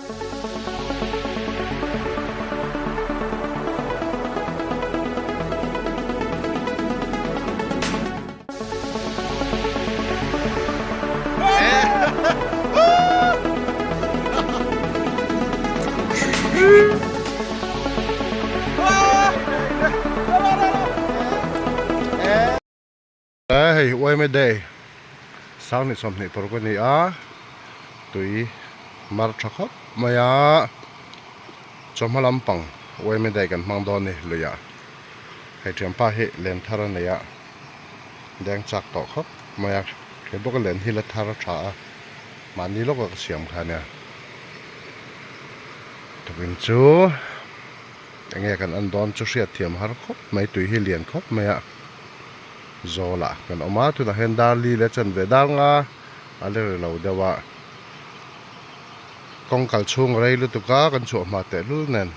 Hei Uaime Day sang ni 26 a ni a tui mar tha khawp mai a chawhma lampang Uaime Day kan hmang dawn a ni luiah hei thianpa hi len thar a nei a deng chak tawh khawp mai a he bawk a len hi la thar a tha a mahni lawka ka siam kha ania tukin chu enge kan en dawn chu hriat thiam har khawp mai tui hi lian khawp mai a zawlah kan awm a tunah hian dar li leh chanve dar nga a la ri lo deuh a kawng kal chhung rei lutuk a kan chhuah hma tehlul nen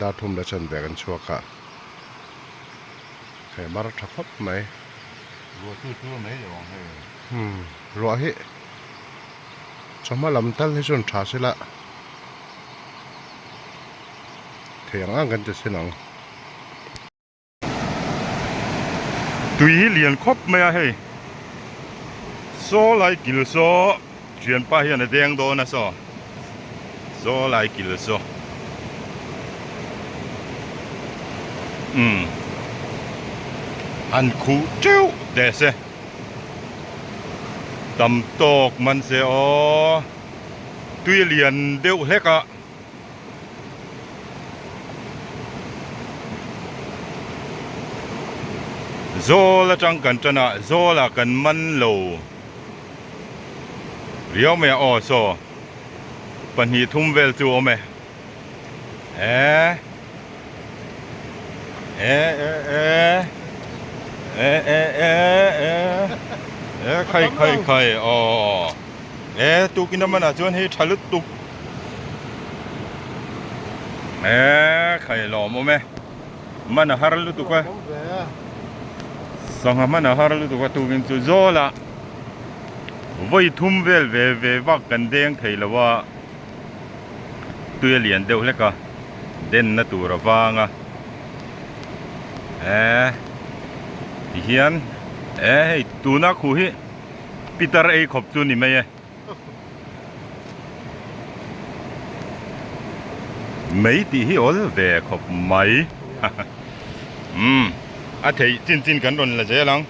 dar thum leh chanve kan chhuak a. He mar tha khawp mai. Ruah chu chu mai lo ang hei. Hmm ruah hi chawhma lam tal hi chuan tha sela thei ang ang kan ti sin ang. Tui hi lian khawp mai a hei. Saw lai kil saw thianpa hian a deng dawn a saw. Saw lai kil saw. Umm han khuh teuh teh se tam tawk man se aw tui a lian deuh hlek a. Zawl atang kan tan a zawl ah kan man lo riau mai a aw saw 2 3 vel chu a awm e e e e e e e e e e khai khai khai aw E tukin a manah chuan hei tha lutuk e khai lawm awm e man a har lutuk a sangha man a har lutuk a tukin chu zawlah vawi thum vel ve ve vak kan deng thei lo a tui a lian deuh hlek a den na tur a vang a e tihian e hei tuna khuh hi. Pitar ei khawp chu ni mai e. Mei tih hi awl ve khawp mai. Umm a theih chin chin kan rawn la zel ang.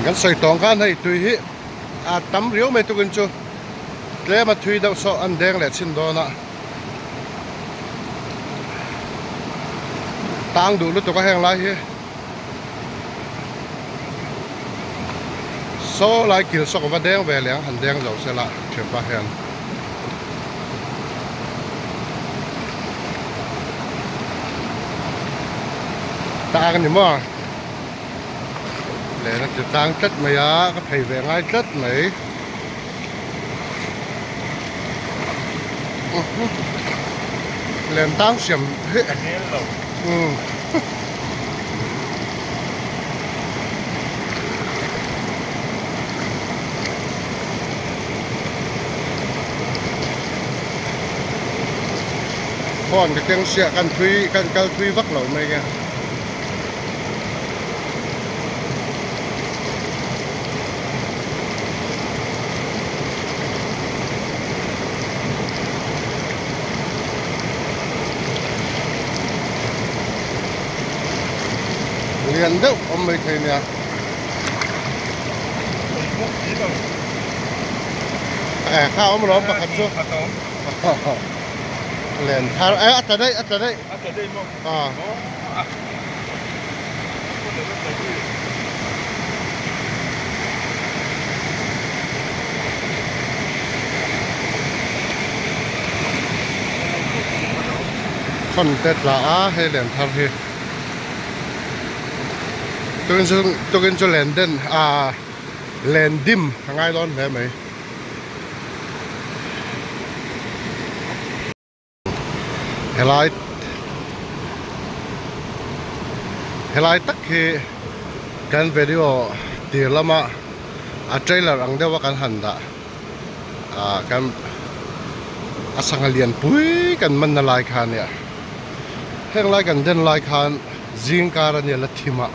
Kan sawi tawng khan hei tui hi a tam riau mai tukin chu tlem a thui deuh saw an deng leh chhin dawn a tang duh lutuk a heng lai hi saw lai kil saw ka va deng ve leh ang han deng zo sela thianpa hian. Tang a ni maw? Len a ti tlang tlat mai a, ka phei ve ngai tlat mai. Len tang siam hi. A nel lo. Umm. Phone ka keng siah kan thui kan kal thui vak lo mai nge. Lian deuh awm mai thei nia. Eh kha awm lawm pakhat chu. Len thar eh a tla daih a tla daih. A tla daih maw? Ah. Khawn te tla a hei len thar hi tukin chu tukin chu len den ah len dim a ngai dawn hle mai. Helai helai tak hi kan video tir lama a trailer ang deuha kan han dah ah kan a sangha lian pui kan man na lai kha a nia heng lai kan den lai khan zing kar a nia la thim a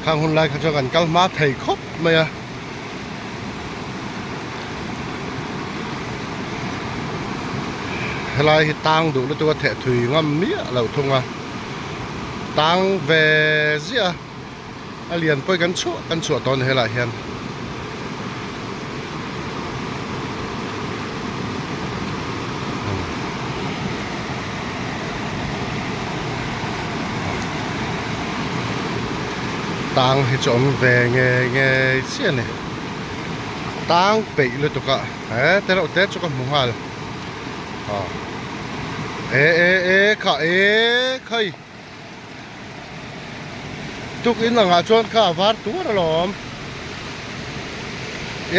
khang hun lai kha chuan kan kal hma thei khawp mai a. Helai hi tang duh lutuk a theh thui ngam miah loh thung a tang ve ziah a a lian pawh hi kan chhuah kan chhuah tawh a ni helaiah hian. Tang hi chu awm ve ngei ngei chiah a ni tang peih lutuk a he te reuh te chu ka hmu nghal aw e e e kha e khai tukin angah chuan kha a var tuar alawm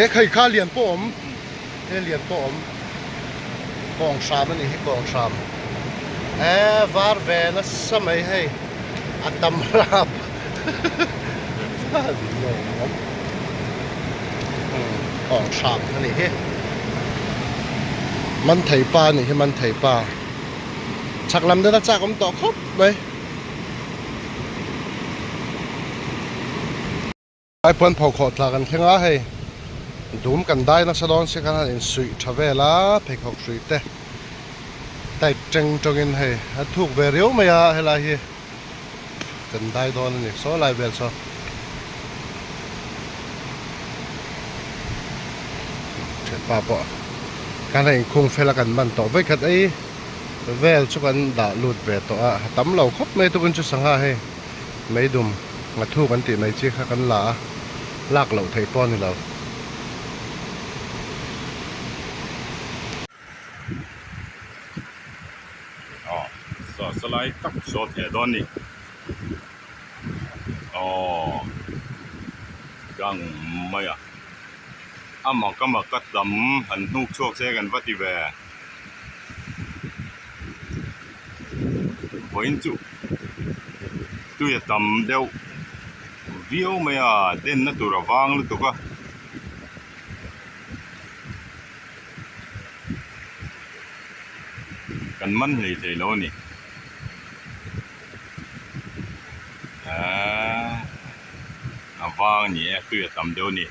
e khai kha lian pawh a awm he lian pawh a awm kawng hram a nih hi kawng hram e var ve nasa mai hei a tam rap kawng hram a nih hi man thei pa a nih hi man thei pa. Chhak lam deuh a chak awm tawh khawp mai. Aipuan pho khawh tla kan thleng a hei dum kan dai nasa dawn si khan han insuih tha vel a pheikhawk hrui te tight teng tawngin hei a thuk ve riau mai a helai hi kan dai dawn a ni saw lai vel saw. Thianpa pawh kan han inkhung fel a kan man tawh vek khat ei vel chu kan dah lut ve tawh a a tam lo khawp mai tukin chu sangha hei meidum nghathu kan tih mai chi kha kan la a lak loh theih pawh a ni lo. Aw saw saw lai tak saw theh dawn ni aw gang mai a a mak a mak a tam han hnuk chhuak se kan va ti ve vawiin chu tui a tam deuh viau mai a denna tur a vang lutuk a. Kan man hlei thei lo a ni. Eeee a vang a ni e tui a tam deuh a ni.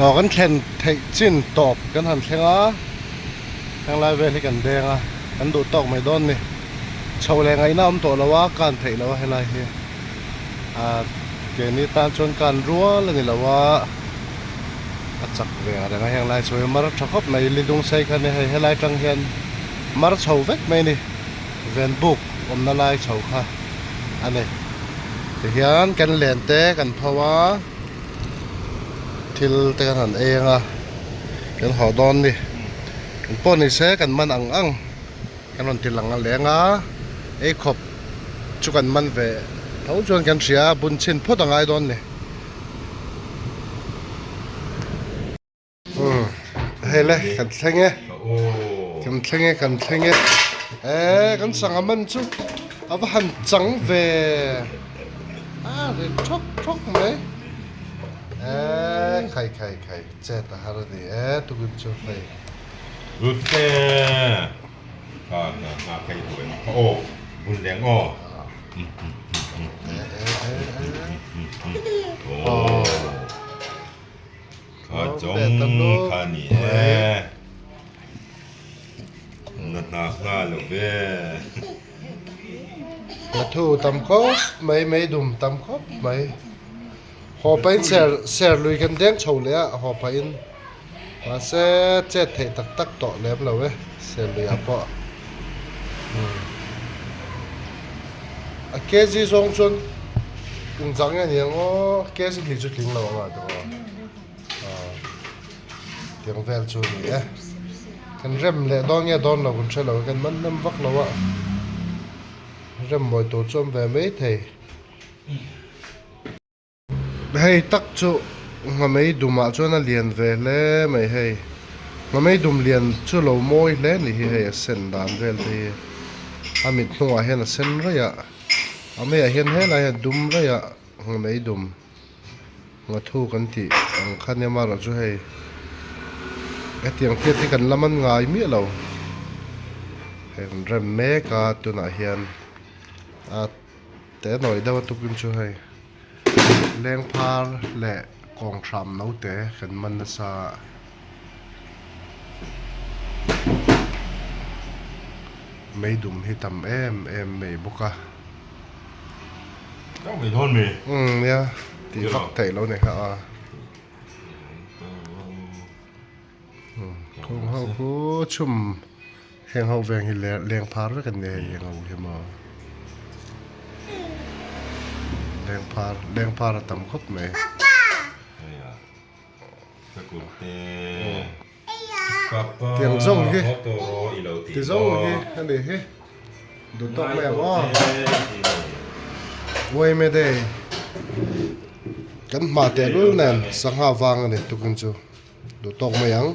Aw kan thlen theih chin tawp kan han thleng a heng lai vel hi kan deng a kan duh tawk mai dawn ni chho leh ngaihna awm tawh lo a kan theih lo a helai hi ah keini tan chuan kan rual a ni lo a a chak ve ang reng a heng lai chu hi mar tha khawp mai lidung sei kha a ni hei helai tang hian mar chho vek mai a ni ven buk awmna lai chho kha a ni tihian kan len te kan pho a thil te kan han ei ang a kan haw dawn a ni engpawh ni se kan man ang ang. Kan rawn ti lang a leng a, ei khawp chu kan man ve tho chuan kan hria a, bun chhin phawt a ngai dawn ni. Umm hei le kan thleng e, kan thleng e kan thleng e, eee kan sangha man chu a va han chang ve a ri thawk thawk mai eee khai khai khai chet a har a ni e tukin chu hei. Rute kha kha kha kai tu em kha aw bun leng aw aw kha chong kha ni e na hna hna lo ve Na thu tam khawp mai mei dum tam khawp mai haw pahin ser ser lui kan deng chho leh a haw pahin Mahse chet theih tak tak tawh lem lo e Serluiah pawh a kg zawng chuan engzah nge ni ang aw kg hnih chu tling lo ang a tawh a tiang vel chu a ni e kan rem leh dawn nge dawn lo kan hre lo kan man hnem vak lo a rem mawi tur chu a awm ve maithei. Hei tak chu nghamei dumah chuan a lian ve hle mai hei. Nghamei dum lian chu lo mawi hle ni hi hei a sen dan vel te hi a mit hnungah hian a sen raih a a meiah hian helai hian a dum raih a nghamei dum nghathu kan tih ang kha nia amaherawh chu hei hetiang hriat hi kan la man ngai miah lo hei an rem mek a tunah hian a te nawi deuh a tukin chu hei. Lengphar leh kawnghram naute kan man nasa a. Meidum hi tam em em mai bawk a. Umm nia tih vak theih lo ni kha a. Khawng ho khu chhum heng ho veng hi lengphar vek an ni hei eng ho hi maw lengphar lengphar a tam khawp mai. Tiang zawng hi ti zawng hi a ni hi duh tawk mai ang aw Uaime day kan hma tehlul nen sangha vang a ni tukin chu. Duh tawk mai ang.